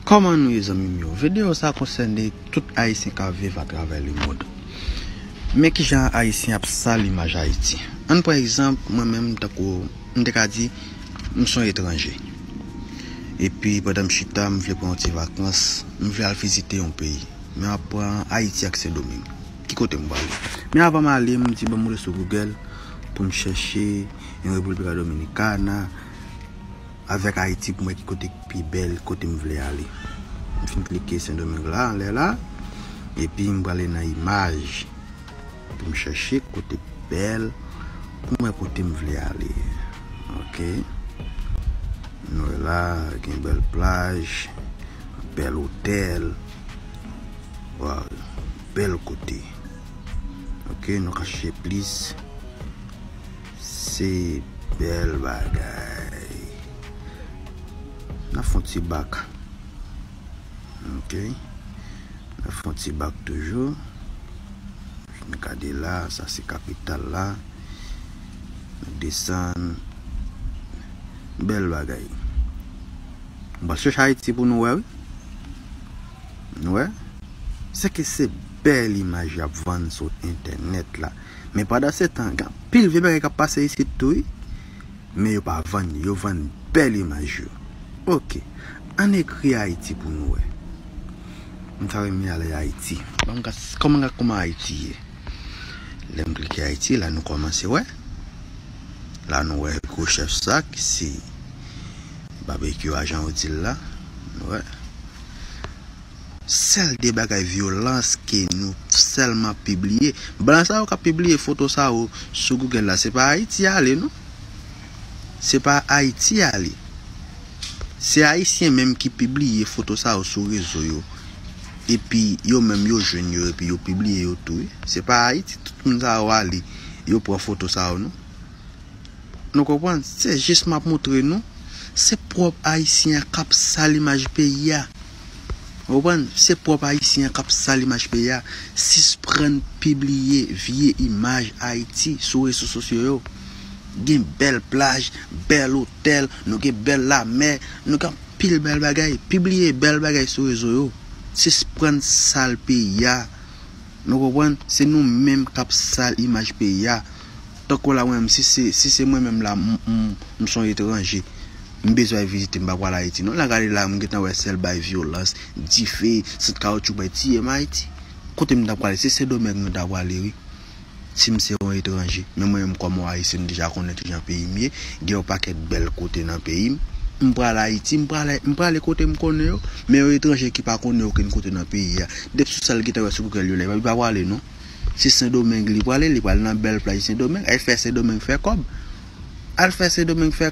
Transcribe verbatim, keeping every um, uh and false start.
Kòman nou ye, zanmi m yo? Videyo sa konsène tout Ayisyen k ap viv atravè lemond. Men kijan Ayisyen ap sal imaj Ayiti. Ann pran egzanp, mwen menm, tankou m te ka di, m se yon etranje. Epi pandan m chita, m vle pran yon ti vakans, m vle al vizite yon peyi. Men m ap pran Ayiti ak Sendomeng. Ki kote m prale? Men avan m ale, m di ban m moute sou Google pou m chèche yon República Dominicana avèk Ayiti pou m wè ki kote k pi bèl, kote m vle ale. M fin klike Sendomeng la, anlè la. Epi m prale nan imaj pou m chèche kote k bèl, pou m wè kote m vle ale. Ok. Nou wè la, gen bèl plaj, bèl otèl. Waw, bèl kote. Ok, nou ka chèche plis. Se bèl bagay. N ap fè yon ti bak. Ok. N ap fè yon ti bak toujou. Nou gade la, sa se kapital la. Nou desann. Bèl bagay. M pral chèche Ayiti pou nou wè, wi. Nou wè? Se ke se bèl imaj y ap vann sou entènèt la. Men pandan se tan, gen anpil vye bagay k ap pase isit tou, wi. Men yo pa vann, yo vann bèl imaj yo. Ok. Ann ekri Ayiti pou nou wè. M ta renmen ale Ayiti. Ban m gad kòman, gad kòman Ayiti ye. Lè m klike Ayiti, la nou kòmanse wè. La nou wè gwo chèf sa ki se Babekyou a, jan yo di l la. Nou wè. Sèl de bagay vyolans ke nou sèlman pibliye. Blan sa yo k ap pibliye foto sa yo sou Google la, se pa Ayiti y ale, non. Se pa Ayiti y ale. Se Ayisyen menm ki pibliye foto sa yo sou rezo yo. Epi yo menm yo jwenn yo, epi yo pibliye yo tou, wi. Se pa Ayiti tout moun sa yo ale, yo pran foto sa yo, non. Nou konprann? Se jis m ap montre nou. Se pwòp Ayisyen an k ap sal imaj peyi a. Ou konprann? Se pwòp Ayisyen an k ap sal imaj peyi a. Sisprann pibliye vye imaj Ayiti sou rezo sosyo yo. Gen bèl plaj, bèl otèl, nou gen bèl lamè, nou gen anpil bèl bagay. Pibliye bèl bagay sou rezo yo. Sisprann sal peyi a. Nou konprann? Se nou menm k ap sal imaj peyi a. Tankou la, mwen menm, si se, si se mwen menm la, m, m, m se yon etranje, m bezwen al vizite, m pa pral Ayiti, non. La gade la, m gentan wè sèl bay vyolans, dife, sant kawoutchou bay tiye m Ayiti. Kote m ta prale? Se Sendomeng mwen ta prale, wi. Si m se yon etranje, men mwen menm kòm yon Ayisyen, m deja konnen kijan peyi m ye, gen yon pakèt bèl kote nan peyi m. M pral Ayiti, m prale, m prale kote m konnen yo, men yon etranje ki pa konnen okenn kote nan peyi a, depi sou sa l gentan wè sou Google yo la, li pa, li pa prale, non. Se Sendomeng li prale, li prale nan bèl plaj Sendomeng, al fè Sendomeng fè kòb. Al fè Sendomeng fè